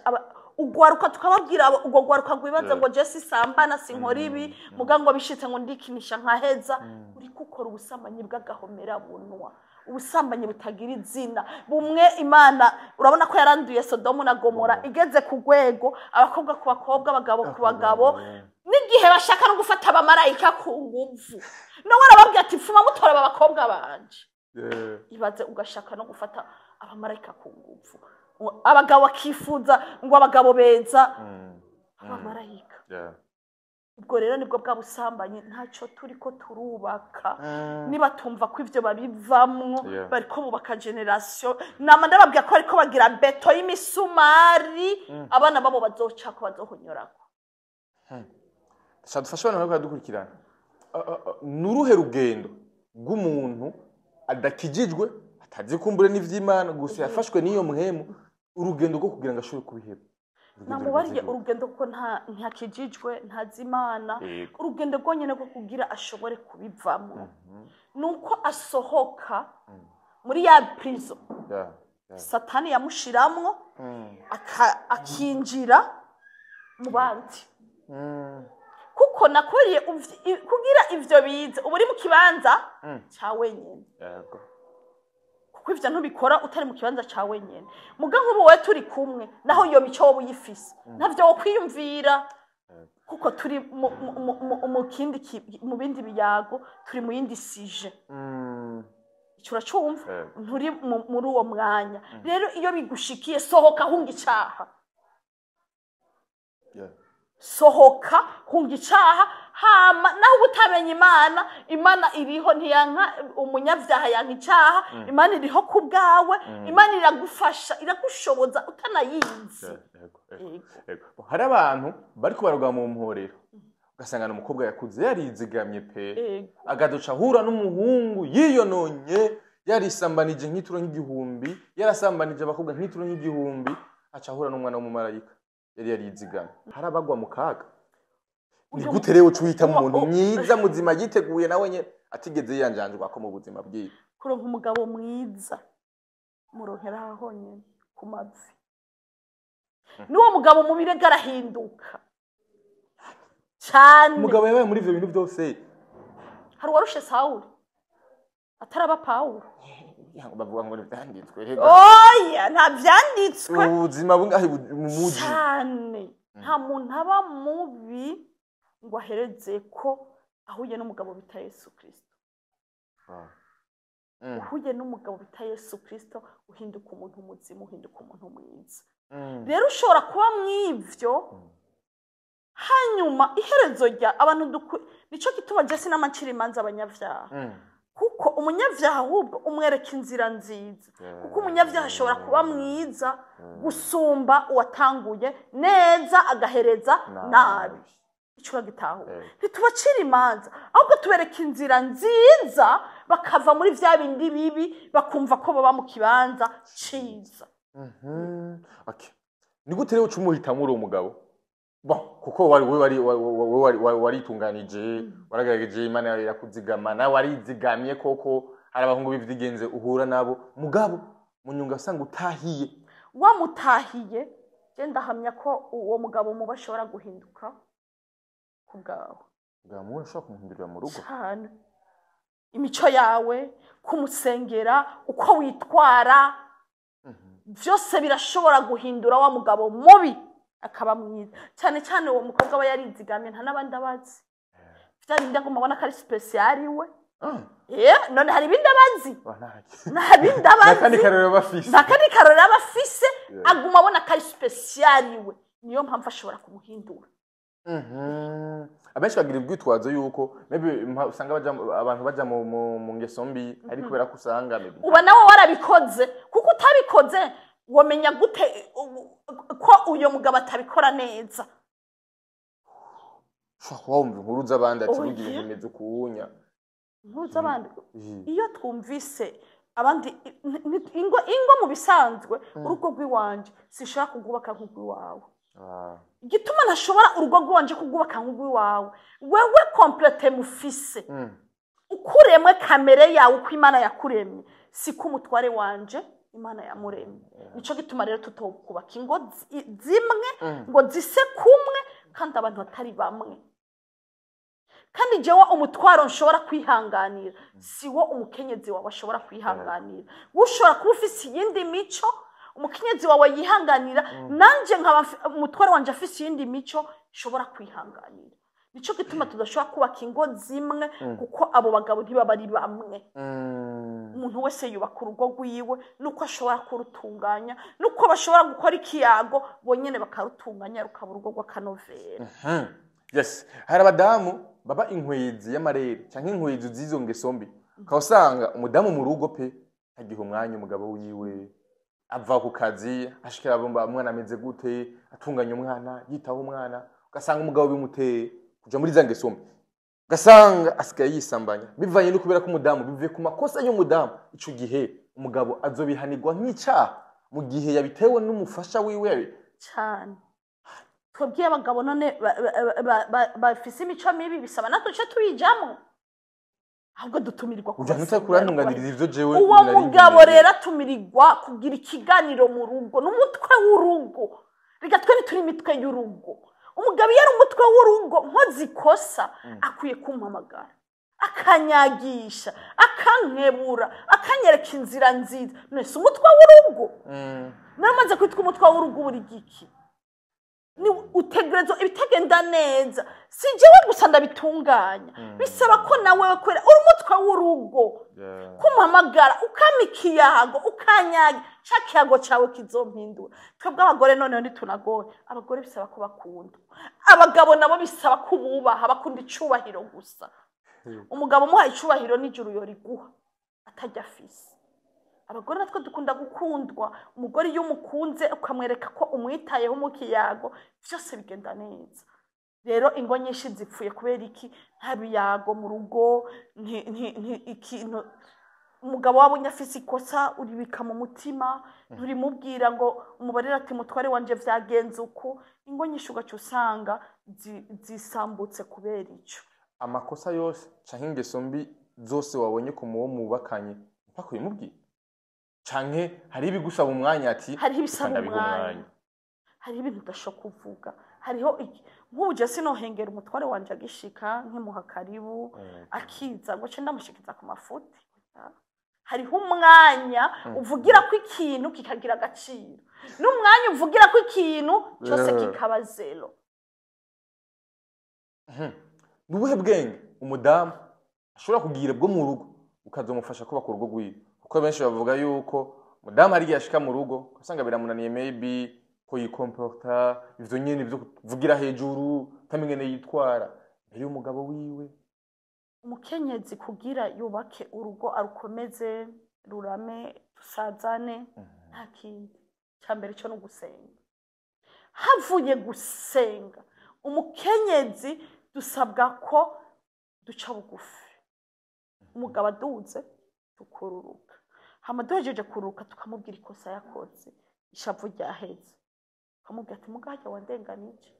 ugwaruka, tukababwira urwo gwaruka rwibaza ngo je sisambana, sinkora ibi, muga ngo bishitse ngo ndikinisha nkaheza. Uriko ukora ubusambanyi bw'agahomerabunwa, ubusambanyi butagira izina bumwe. Imana urabona ko yaranduye Sodomu na Gomora, igeze ku rwego abakobwa ku bakobwa, abagabo ku bagabo, n'igihe bashaka no gufata abamarayika ku nguvu. Nawe arababwira ati: "Pfuma mutora aba bakobwa banje." Ibaze, ugashaka no gufata abamarayika ku nguvu, abagabo bakifuza ngo abagabo beza, abamarayika. Ubwo rero nibwo bwa busambanyi. Ntacyo turi ko turubaka. Niba tumva ko ivyo babivamwo, bariko bubaka génération. Nama ndababwira ko bariko bagira béton y'imisumari abana babo bazocako, bazohonyorako. Sha dufashe abantu bariko baradukurikirana. Ni uruhe rugendo rw'umuntu adakijijwe, atazi kumbure n'ivy'Imana, gusa yafashwe n'iyo mpwemu, urugendo rwo kugira ngo ashobore kubiheba? Urugendo Namubariye rumeze gute? urugendo, kuko ntakijijwe, ntazi Imana. Urugendo rwonyene rwo kugira ashobore kubivamwo ni uko asohoka muri ya prison Satani yamushiramwo, akinjira mu bandi. Kuko nakuriye kugira ivyo bize, uba uri mu kibanza ca wenyene. Kuko Kuko ivyo ntubikora utari mu kibanza ca wenyene. Muga nk'ubu wowe turi kumwe, naho iyo mico wowe uyifise, ntavyo wokwiyumvira, kuko turi mu kindi mu bindi biyago, turi mu yindi sujet. Ico uracumva? Yego. Nturi muri uwo mwanya. Rero iyo bigushikiye, sohoka, hunga icaha. Sohoka, hunga icaha. Hama naho uba utamenya Imana, Imana iriho, ntiyanka umunyabyaha, yanka icaha. Imana iriho ku bwawe, Imana iragufasha, iragushoboza utanayizi. Yego. Yego. Yego. Hari abantu bariko baragwa mu mporero, ugasanga ni umukobwa yakuze yarizigamye pe, agaduca ahura n'umuhungu yiyononye, yarisambanije nk'ituro nk'igihumbi, yarasambanije abakobwa nk'ituro nk'igihumbi, aca ahura n'umwana w'umumarayika yari yarizigamye. Hari abagwa mu kaga. Ni gute rero uca uhitamo umuntu mwiza, muzima, yiteguye nawe nyene, atigeze yiyanjanjwa ko mu buzima bwiwe? Kuronka umugabo mwiza muronkera aho honyine ku mavi. N'uwo mugabo mubirega arahinduka cyane. Umugabo yabaye muri ivyo bintu byose? Hari uwarushe Sawuli ataraba Pawulo? Bavuga ngo ntivyanditswe rega. Oya, nta vyanditswe. Ubuzima bungahe mu muji? Cyane. Nta muntu aba mubi ngo ahereze ko ahuye n'umugabo bita Yesu Kirisito. Uhuye n'umugabo bita Yesu Kirisito, uhinduka umuntu muzima, uhinduka umuntu mwiza. Rero ushobora kuba mw'ivyo, hanyuma iherezo rya abantu nico gituma je sinama ncira imanza abanyavyaha, kuko umunyavyaha ahubwo umwereka inzira nziza, kuko umunyavyaha ashobora kuba mwiza gusumba uwatanguye neza agahereza nabi. Ico uragitahura? Ntitubacira imanza, ahubwo tubereka inzira nziza, bakava muri vya bindi bibi, bakumva ko baba mu kibanza ciza. Okay. Ni gute rero uca umuhitamwo uri umugabo? Bon, kuko wari wari wari wari waritunganije, waragerageje, Imana yawe irakuzigama, nawe warizigamye koko. Hari abahungu b'ivyigenze uhura nabo, mugabo munyunga asanga utahiye. Wamutahiye, je ndahamya ko uwo mugabo muba ashobora guhinduka ku bwawe. Bwa muwe ushobora kumuhindurira mu rugo? Cyane. Imico yawe, kumusengera, uko witwara, byose birashobora guhindura wa mugabo mubi akaba mwiza. Cyane cyane uwo mukobwa aba yarizigamye, nta n'abandi abazi, bya bindi agomba abona ko ari spécial we. None hari ibindi abazi? Wa, ntacyo. Nta bindi abazi. N'akandi karorero bafise. Nta kandi karorero aba afise. Aguma abona ko ari spécial we, niyo mpamvu ashobora kumuhindura. Abenshi bagira ubwitwazo yuko maybe usanga abantu baja mu ngeso mbi ari kubera ko usanga maybe Uba nawe warabikoze, kuko utabikoze wamenya gute ko uyo mugabo atabikora neza? Ushobora kuba wumva inkuru z'abandi ati Oya. burya ibintu bimeze ukuwunya. Inkuru z'abandi, iyo twumvise abandi ingo mu bisanzwe, urugo rw'iwanje sinshobora kurwubaka nk'urw'iwawe. Igituma ntashobora urugo rw'iwanje kurwubaka nk'urw'iwawe, wewe complète mufise ukuremwe, kamere yawe, uko Imana yakuremye, siko umutware wanje Imana yamuremye. Nico gituma rero tutokubaka ingo zimwe ngo zise kumwe, kandi abantu batari bamwe. Kandi jewe umutwaro nshobora kwihanganira si wo umukenyezi wawe ashobora kwihanganira. Ushobora kuba ufise iyindi mico umukenyezi wawe yihanganira, nanje nkaba umutwaro wanje afise iyindi mico nshobora kwihanganira. Nico gituma tudashobora kubaka ingo zimwe, kuko abo bagabo ntibaba ari bamwe. Umuntu wese yubaka urugo rwiwe nuko ashobora kurutunganya, nuko bashobora gukora ikiyago bonyene bakarutunganya, rukaba urugo rw'akanovera. Yes, hari abadamu baba inkwezi y'amarere canke inkwezi z'izo ngeso mbi, ukaba usanga umudamu mu rugo pe agiha umwanya umugabo wiwe, ava ku kazi ashikira abumva umwana ameze gute, atunganya umwana, yitaho umwana, ugasanga umugabo bimuteye kuja muri za ngeso mbi, ugasanga asigaye yisambanya bivanye no kubera ko umudamu, bivuye ku makosa y'umudamu. Ico gihe umugabo azobihanirwa nk'icaha mu gihe yabitewe n'umufasha wiwe? Cyane. Twebwe abagabo none bafise imico mibi, bisaba natwe duce tuyijamo? Ahubwo dutumirirwa Uja kubasengera. ntutari kurantunganiriza ivyo jewe Uwo nari mugabo nkeneye. rero atumirirwa kugira ikiganiro mu rugo n'umutwe w'urugo. Reka twe ntituri imitwe y'urugo. Umugabo iyo ari umutwe w'urugo, nkoze ikosa akwiye kumpamagara. Akanyagisha, akankebura, akanyereka inzira nziza. None si umutwe w'urugo? Naramaze kwitwa umutwe w'urugo. Buri giki ni utegerezwa ibitagenda neza, si jewe gusa ndabitunganya, bisaba ko nawe kwera uri umutwe w'urugo kumuhamagara, ukampa ikiyago, ukanyaga ca kiyago cawe kizompindura. Twebwe abagore noneho ntitunagoye. Abagore bisaba ko bakunda, abagabo nabo bisaba ko bubaha, bakunda icubahiro gusa. Umugabo umuhaye icubahiro n'ijuru yoriguha atajya afise. Abagore natwe dukunda gukundwa. Umugore iyo umukunze, ukamwereka ko umwitayeho mu kiyago, byose bigenda neza. Rero ingo nyinshi zipfuye kubera iki? Nta biyago mu rugo. Ikintu umugabo wabonye afise ikosa, uribika mu mutima, nturimubwira ngo umubarire ati: "Mutware wanje, vyagenze uku." Ingo nyinshi ugaca usanga zisambutse kubera ico. Amakosa yose canke ingeso mbi zose wabonye ku muwo mubakanye, mpaka ubimubwira, canke hari ibigusaba umwanya ati Hariho ibisaba "Reka ndabiha umwanya. Hariho ibintu udashobora kuvuga. Hariho nk'ubu je sinohengera umutware wanje agishika nkimuha karibu, akiza ngo ce ndamushikiza ku mafuti. Hariho umwanya uvugira ko ikintu kikagira agaciro, n'umwanya uvugira ko ikintu cyose kikaba zéro. Ni ubuhe bwenge umudamu ashobora kugira bwo mu rugo ukazamufasha kubaka urugo rwiwe? Kuko benshi bavuga yuko umudamu hari igihe ashika mu rugo ugasanga biramunaniye, maybe ko yikomporta ivyo nyene vyo kuvugira hejuru, utamenya ingene yitwara mbere y'umugabo wiwe. Umukenyezi kugira yubake urugo, arukomeze, rurame, dusazane, nta kindi, cya mbere cyo no gusenga. Havuye gusenga, umukenyezi dusabwa ko duca bugufi. Umugabo aduze, tukururuka, hama duhejeje kururuka tukamubwira ikosa yakoze, ishavu ryaheze, ukamubwira ati: "Mugahajya wandenganije,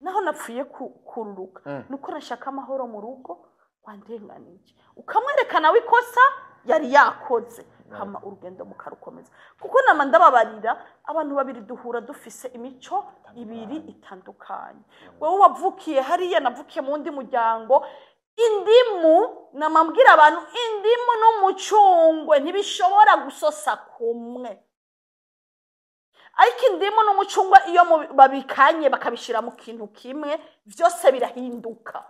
naho napfuye kururuka, nuko nashaka amahoro mu rugo, wandenganije." Ukamwereka nawe ikosa yari yakoze, hama urugendo mukarukomeza. Kuko nama ndababarira, abantu babiri duhura dufise imico ibiri itandukanye. Wowe wavukiye hariya, navukiye mu wundi muryango. Indimu, namambwira abantu, indimu n'umucungwe ntibishobora gusosa kumwe, ariko indimu n'umucungwe iyo babikanye, bakabishyira mu kintu kimwe, byose birahinduka.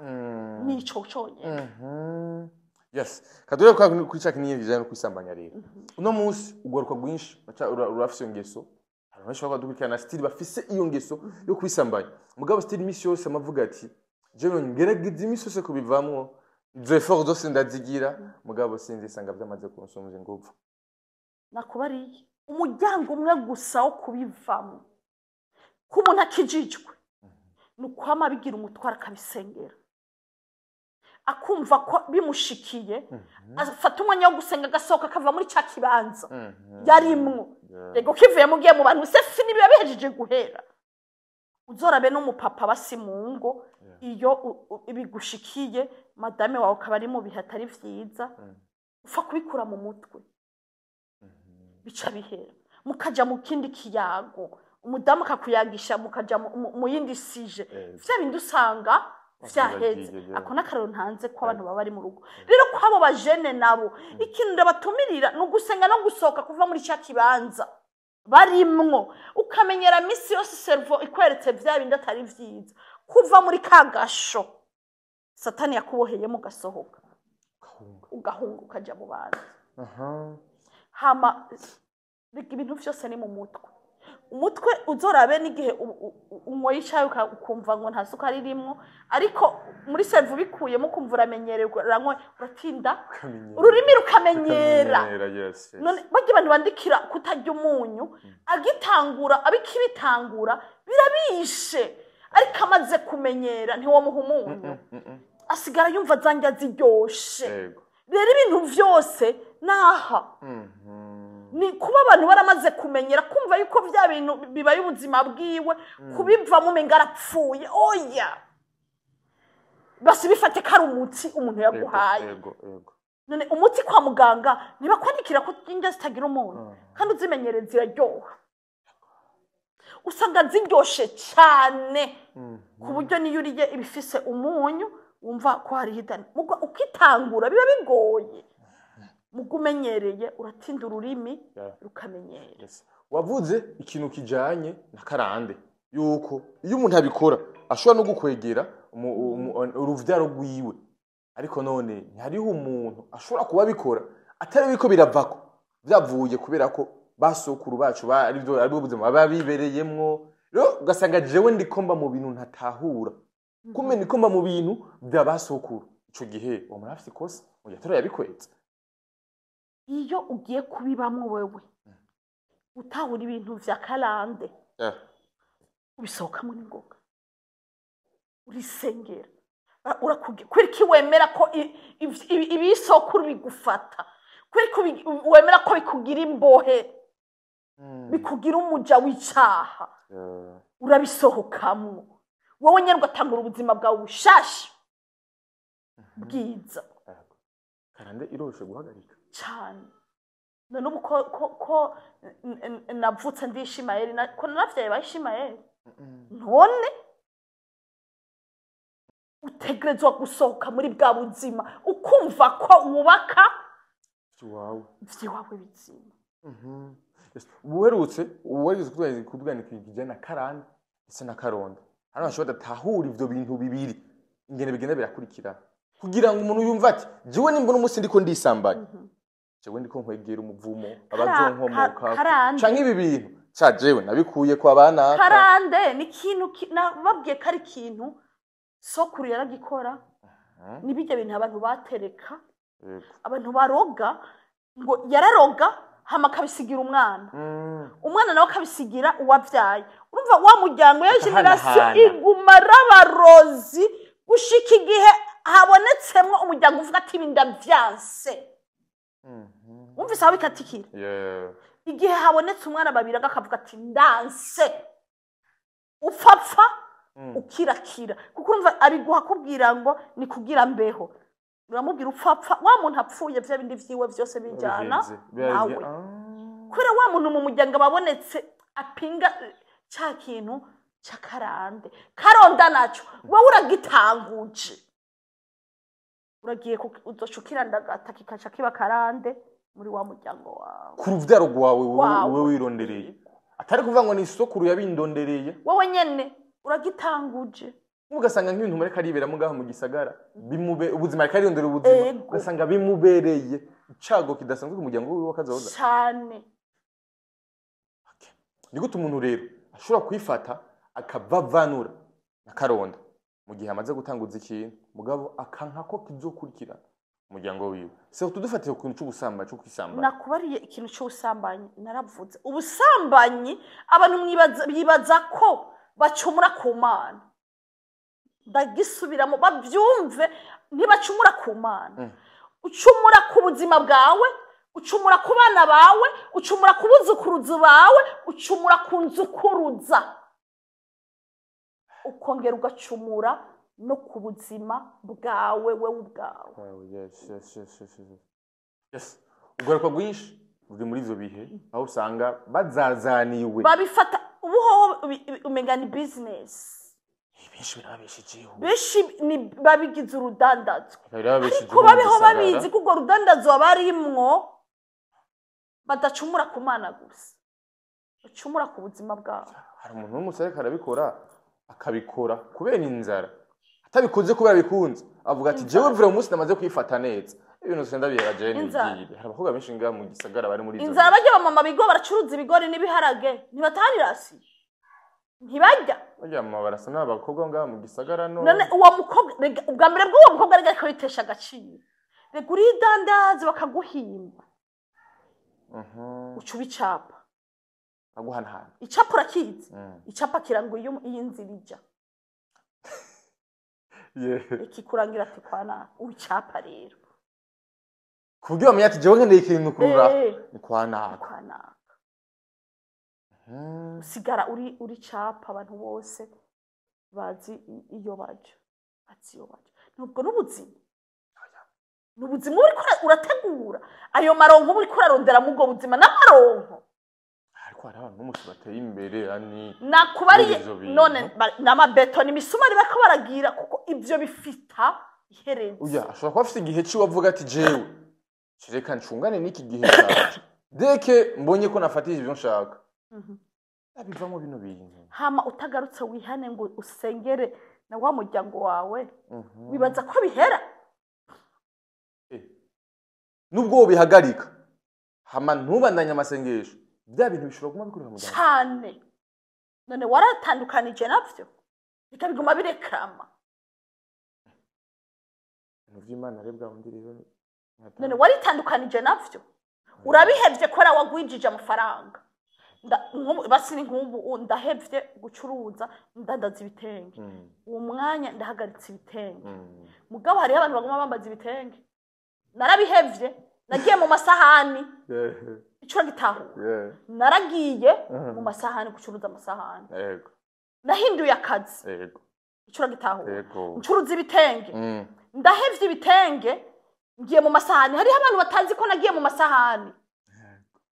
Nico cyonyine. Yes, kadure kwa kuri cya kinini kijanye no kwisambanya. Rero uno munsi ugaruka rwinshi rurafise iyo ngeso. Abantu benshi baba dukurikirana still bafise iyo ngeso yo kwisambanya, mugabo still imisi yose amavuga ati: "Jewe ngerageza imisi yose kubivamwo, izo effort zose ndazigira, mugabo sinzisanga byamaze kunsumvya inguvu." Nakubariye umuryango umwe gusa wo kubivamo ko umuntu akijijwe, ni ukwama abigira umutwaro, akabisengera, akumva ko bimushikiye afata umwanya wo gusenga, agasohoka, akava muri cya kibanza yarimwo. Rego kivuyemo, ugiye mu bantu, c'est fini, biba bihejeje guhera. Uzorabe n'umupapa basi mu ngo, iyo bigushikiye, madame wawe akaba ari mu bihe atari vyiza, upfa kubikura mu mutwe, bica bihera, mukaja mu kindi kiyago, umudamu akakuyagisha, mukaja mu yindi sujet, vya bindi usanga vyaheze. Wagiye, yeah. Ako n'akarero ntanze ko abantu baba bari mu rugo. Rero ko abo bajene nabo, ikintu ndabatumirira ni ugusenga no gusohoka, kuva muri cya kibanza barimwo. Ukamenyera misi yose cerveau ikweretse vya bindi atari vyiza, kuva muri ka gasho Satani yakuboheyemo, ugasohoka. Ugahunga. Ugahunga, ukaja mu bandi. Hama reka, ibintu vyose ni mu mutwe. Umutwe uzorabe n'igihe unyweye icyayi, ukumva ngo nta sukari irimwo, ariko muri cerveau ubikuyemo, ukumva uramenyereye, uranywa, uratinda. Ukamenyera. Ururimi rukamenyera. Ukamenyera, yes. None barya abantu bandikira kutarya umunyu, agitangura, abikibitangura birabishe, ariko amaze kumenyera ntiwomuha umunyu, asigara yumva zanjya ziryoshe. Rero ibintu vyose naha ni kuba abantu baramaze kumenyera, kumva yuko bya bintu bibaye ubuzima bwiwe, kubivamo umenga arapfuye. Oya, basi bifate ko ari umuti umuntu yaguhaye. Yego yego None umuti kwa muganga ntibakwandikira ko indya zitagira umuntu, kandi uzimenyereye ziraryoha, usanga ziryoshe cyane, ku buryo niyo uriye ibifise umunyu Wumva ko hariho idani. Muga ukitangura biba bigoye, muga umenyereye uratinda ururimi rukamenyera. Yes. Wavuze ikintu kijanye na karande, yuko iyo umuntu abikora ashobora no gukwegera uruvyaro rwiwe, ariko none ntihariho umuntu ashobora kuba abikora atari biriko biravako, vyavuye kubera ko basokuru bacu arivyo, aribwo buzima baba bibereyemwo. Rero ugasanga jewe ndiko mba mu bintu ntatahura, kumbe ndiko mba mu bintu vya basokuru. Ico gihe uwo muntu afise ikosa mu gihe atari yabikwetse. Iyo ugiye kubibamwo wewe, utahura ibintu vya karande, ubisohokamo n'ingoga, urisengera. Kubera iki wemera ko ibisokuru bigufata? Kubera ko wemera ko bikugira imbohe, bikugira umuja w'icaha? Urabisohokamwo wowe nyene, ugatangura ubuzima bwawe bushasha bwiza. Karande iroroshe guhagarika? Cane. None ubu ko navutse ndi Ishimayeli, ko naravyaye ba Ishimayeli, none utegerezwa gusohoka muri bwa buzima, ukumva ko wubaka iwawe ivy'iwawe bizima. Ubuherutse uwarigeze kutubwira ikintu kijyanye na karande ndetse na karonda. Hano bashobora badatahura ivyo bintu bibiri ingene bigenda birakurikirana, kugira ngo umuntu yumve ati: "Jewe nimbona umunsi ndiko ndisambanya, jewe ndiko nkwegera umuvumo abazonkomoka Karande. canke ibi bintu ca jewe nabikuye kwa banaka." Karande ni ikintu nababwiye ko ari ikintu sokuru yaragikora. Ni bijya bintu abantu batereka, abantu baroga, ngo yararoga hama akabisigira umwana, umwana nawe akabisigira uwabyaye. Urumva wa muryango ya génération Bakahanahana. iguma rabarozi gushika igihe habonetsemwo umuryango uvuga ati: "Ibi ndavyanse." Wumvise aho bikatikira? Yeah. Igihe habonetse umwana babiri akavuga ati: "Ndanse," upfapfa ukirakira, kuko urumva abiguha akubwira ngo ni kugira mbeho. Uramubwira upfapfa, wa muntu apfuye, vya bindi vyiwe vyose bijana Bihenze. nawe, kubera wa muntu mu muryango ababonetse apinga ca kintu c'akarande. Karonda naco wowe uragitanguje, uragiye uzoca ukirandagata, kikaca kiba karande muri wa muryango wawe. Ku ruvyaro rwawe wowe. Wawe. Wowe wirondereye, atari kuvuga ngo ni sokuru yabindondereye. Wowe nyene uragitanguje. Ugasanga nk'ibintu mureka ariberamo ngaho mu gisagara, bimube ubuzima, ariko ariyondera ubuzima, ugasanga bimubereye icago kidasanzwe ku muryango wiwe w'akazoza. Cane. Ni gute umuntu rero ashobora kwifata akavavanura na karonda mu gihe amaze gutanguza ikintu, mugabo akanka ko kizokurikirana umuryango wiwe, surtout dufatiye ku kintu c'ubusambanyi, co kwisambanya? Nakubariye ikintu c'ubusambanyi. Naravuze ubusambanyi, abantu bibaza ko bacumura ku Mana. Ndagisubiramo babyumve: ntibacumura ku Mana. Ucumura ku buzima bwawe, ucumura ku bana bawe, ucumura ku buzukuruzi bawe, ucumura ku nzukuruza, ukongera ugacumura no ku buzima bwawe wewe ubwawe. Wow, yes. Ugaruka rwinshi ruri muri ivyo bihe aho usanga bazazaniwe. Babifata ubu hoho umenga ni business. Benshi birababeshejeho. Benshi ni babigize urudandazwa. Birababeshejeho Ariko mu babeho gisagara. babizi ko urwo rudandazwa barimwo badacumura ku Mana gusa, bacumura ku buzima bwabo. Hari umuntu w'umusore ariko arabikora, akabikora kubera inzara, atabikoze kubera bikunze. Avuga ati: "Jewe mvura umunsi namaze kwifata neza, ibintu senda bihera jewe." Inzara. Nibwire hari abakobwa benshi ngaha mu gisagara bari muri izo. Inzara. Bajya bamama bigo baracuruza ibigori n'ibiharage, ntibatanirasi, ntibarya. Barya mama barasa n'abakobwa ngaha mu gisagara no None uwo mukobwa rega, ubwa mbere bw'uwo mukobwa rega ariko bitesha agaciro, rega uridandaza bakaguhimba, uca ubicapa. Aguhanahana. Icapa urakizi? Icapa kiranga iyo inzira ija. Ikikurangira ati kwa naka ubicapa rero. Ku buryo bamenya ati: "Jewe nkeneye ikintu kurura ni kwa naka." Kwa naka. Usigara uri capa, abantu bose bazi iyo baja, bazi iyo baja. Nubwo n'ubuzima, ni ubuzima uriko urategura ayo maronko, uba uriko urarondera mu ubwo buzima n'amaronko. Ariko hari abantu n'umunsi bateye imbere ani Nakubariye. Muri ivyo bintu. None n'amabeto n'imisumari bariko baragira, kuko ivyo bifita iherezo. Uya ashobora kuba afite igihe ciwe avuga ati: "Jewe reka ncungane n'iki gihe canje, deke mbonye ko nafatije ivyo nshaka, abivamo bino bintu." Hama utagarutse wihane ngo usengere na wa muryango wawe, wibaza ko bihera? Nubwo wobihagarika, hama ntubandanye amasengesho, bya bintu bishobora kuguma bikurira mu muryango. Cane. None waratandukanije navyo, bikabiguma birekrama. Ibintu vy'Imana rero bwa bundi rero. None waritandukanije navyo, urabihevye kubera wagwijije amafaranga. Basi ni nk'ubu ndahevye gucuruza, ndandaza ibitenge. Uwo mwanya ndahagaritse ibitenge. Mugabo hariho abantu baguma bambaza ibitenge. Narabihevye, nagiye mu masahani. Ico gitahura, naragiye mu masahani gucuruza amasahani. Nahinduye akazi. Ico gitahura, ncuruza ibitenge. Ndahevye ibitenge, ngiye mu masahani. Hariho abantu batazi ko nagiye mu masahani.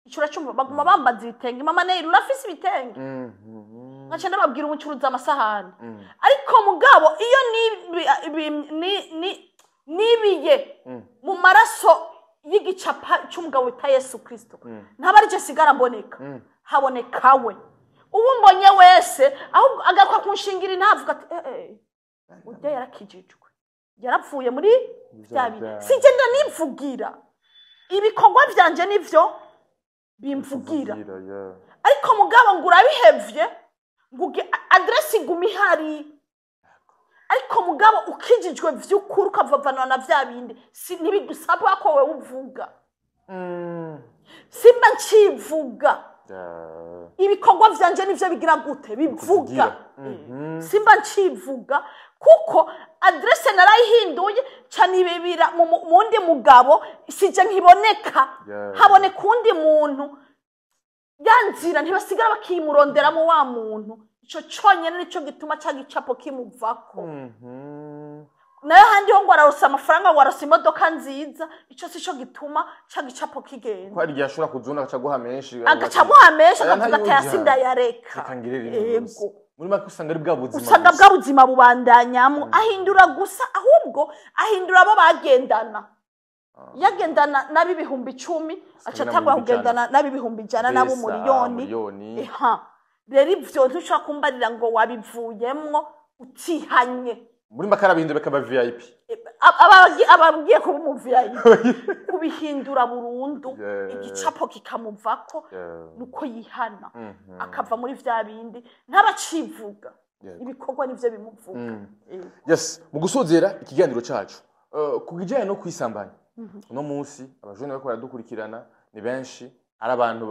Ico uracumva, baguma bambaza ibitenge: "Mama Neil, urafise ibitenge?" Nkaca ndababwira ubu ncuruza amasahani. Ariko mugabo iyo nibiye mu maraso y'igicapa cy'umugabo wita Yesu Kristo, ntaba ari sigara mboneka, haboneka we. Ubu mbonye wese ahubwo agaruka kunshingira, ntavuga ati: "Eh eh, urya yarakijijwe, yarapfuye muri bya bintu." Sijye ndanivugira, ibikorwa byanje nivyo bimvugira. Ariko mugabo ngo urabihevye, ngo adresse iguma ihari, ariko mugabo ukijijwe vy'ukuri, ukavavanwa na vya bindi, si ntibigusaba ko wewe uvuga. Simba ncivuga. Ibikorwa vyanje nivyo bigira gute? Bivuga. Simba ncivuga kuko adresse narayihinduye, ca nibibira mu wundi mugabo. Sije nkiboneka, haboneka uwundi muntu. Ya nzira ntibasigara bakimuronderamo wa muntu. Ico conyene nico gituma ca gicapo kimuvako. Nayo handi ho ngo araronsa amafaranga, ngo aronsa imodoka nziza, ico sico gituma ca gicapo kigenda. Ko hari igihe ashobora kuzuna agaca aguha menshi. Agaca amuha menshi, Aya akavuga ati: ntayurya. "Aya sindayareka." Reka ngirire rimwe gusa. Muri make usanga ari bwa buzima Usanga gusa. bwa buzima bubandanyamwo. Ahindura gusa, ahubwo ahindura abo bagendana. Yagendana n'ab'ibihumbi 10, aca n'ab'ibihumbi atangura 100. kugendana n'ab'ibihumbi 100, n'abo Besa, miliyoni. Miliyoni. Eha, rero ivyo ntushobora kumbarira ngo wabivuyemwo utihanye. Muri make arabihindura bikaba VIP. Abagiye kuba umu VIP, kubihindura burundu, igicapo kikamuvako, nuko yihana, akava muri vya bindi, ntabacivuga. Ibikorwa nivyo bimuvuga. Yes, mu gusozera ikiganiro cacu, ku kijyanye no kwisambanya, uno munsi abajene bariko baradukurikirana ni benshi, ari abantu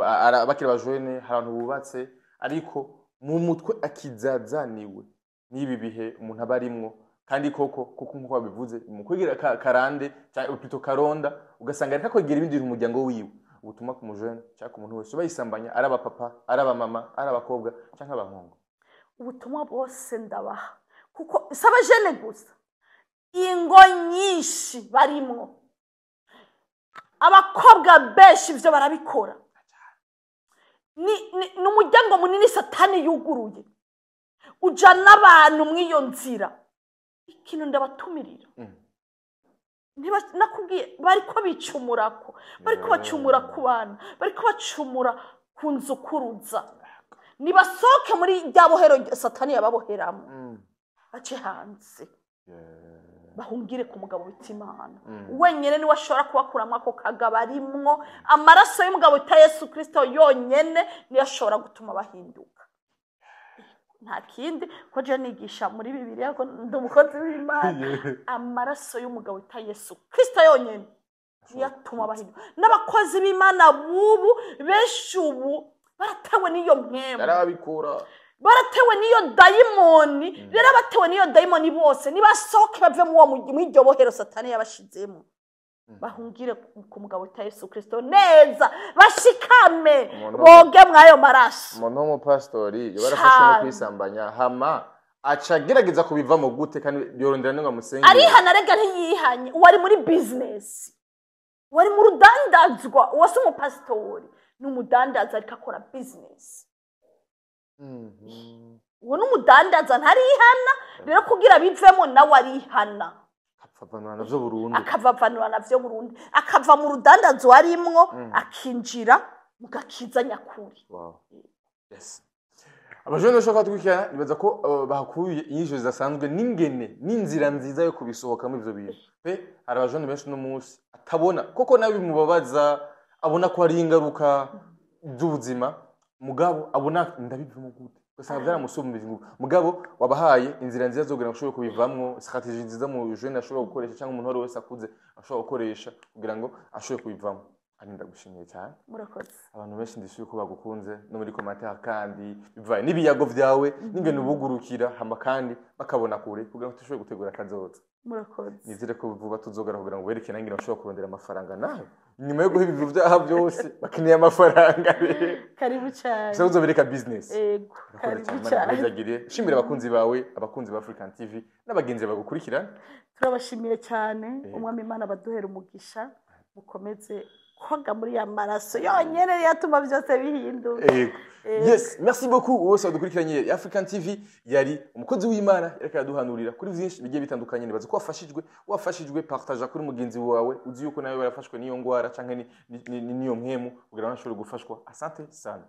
bakiri abajene, hari abantu bubatse, ariko mu mutwe akizazaniwe n'ibi bihe umuntu aba arimwo. Kandi koko kuko nk'uko babivuze, mu kwegera karande cyangwa plutôt karonda, ugasanga ariko akwegera ibindi bintu mu muryango wiwe. Ubutumwa ku mujene cyangwa ku muntu wese uba yisambanya, ari abapapa, ari abamama, ari abakobwa cyangwa abahungu? Ubutumwa bwose ndabaha, kuko si abajene gusa, ingo nyinshi barimwo, abakobwa benshi ivyo barabikora. Ni umuryango munini Satani yuguruye, uja n'abantu mw'iyo nzira. Ikintu ndabatumirira, nakubwiye, bariko bicumurako, bariko bacumura ku bana, bariko bacumura ku nzukuruza. Nibasohoke muri rya bohero Satani yababoheramo, bace hanze, bahungire ku mugabo wita Imana. Wenyine niwe ashobora kubakuramo ako kagabo arimwo. Amaraso y'umugabo wita Yesu Kirisito yonyene niyo ashobora gutuma bahinduka, nta kindi. Ko je nigisha muri Bibiliya, ko ndi umukozi w'Imana, amaraso y'umugabo wita Yesu Kirisito yonyene niyo atuma bahinduka. N'abakozi b'Imana bubu benshi ubu baratewe n'iyo mpwemu. Yarabikura. Baratewe n'iyo dayimoni. Rero abatewe n'iyo dayimoni bose nibasohoke, bave mu iryo bohero Satani yabashizemo, bahungire ku mugabo wita Yesu Kirisito neza, bashikame, boge mw'ayo maraso. Umuntu w'umupasitori yoba yarafashwe no Cane. kwisambanya, hama aca agerageza kubivamo gute? Kandi yorondera ngo amusengere. Arihana rega? Ntiyihanye. Uwari muri bizinesi, wari mu rudandazwa, uwo si umupasitori. Ni umudandaza, ariko akora business. Uwo ni umudandaza, ntarihana. Rero kugira bivemo, nawe arihana. Akavanura navyo burundu. Akavavanura navyo burundu, akava mu rudandazo arimwo, akinjira mu gakiza nyakuri. Wow. Yes. Abajene bashobora kudukurikirana, nibaza ko bahakuye inyigisho zidasanzwe n'ingene n'inzira nziza yo kubisohokamo ivyo bintu. Pe hari abajene benshi uno munsi atabona koko nawe bimubabaza, abona ko hari ingaruka z'ubuzima, mugabo abona ndabivamo gute, ugasanga byaramusumbije ingufu. Mugabo wabahaye inzira nziza zo kugira ngo ushobore kubivamwo, stratégie nziza mu jeune ashobora gukoresha cyangwa umuntu uwo ari we wese akuze ashobora gukoresha kugira ngo ashobore kubivamo. Ari ndagushimiye cyane. Murakoze. Abantu benshi ndisuye ko bagukunze no muri commentaire, kandi bivaye n'ibiyago byawe n'ingene ubugurukira hama kandi bakabona kure kugira ngo dushobore gutegura akazoza. Murakoze. Nizere ko vuba tuzogara kugira ngo bereke nange bashobora kurondera amafaranga nawe nyuma yo guha ibintu byaha byose bakeneye amafaranga rero. Karibu cyane. Gusa uzobereka business. Ego. Urakoze Karibu cyane. Imana cyane. iguhezagire. Shimira abakunzi bawe, abakunzi ba African TV n'abagenzi bagukurikirana. Turabashimiye cyane. Yego. Umwami Imana baduhera umugisha, mukomeze koga muri ya maraso yonyene yatuma byose bihinduka. Yego. Yego. Yes, merci beaucoup wose wadukurikiranye African TV. Yari umukozi w'Imana, yariko araduhanurira kuri vyinshi bigiye bitandukanye. Nibaza ko wafashijwe. Wafashijwe, partage kuri mugenzi wawe uzi yuko nawe barafashwe n'iyo ngwara canke n'iyo mpemu kugira ngo ashobore gufashwa. Asante sana.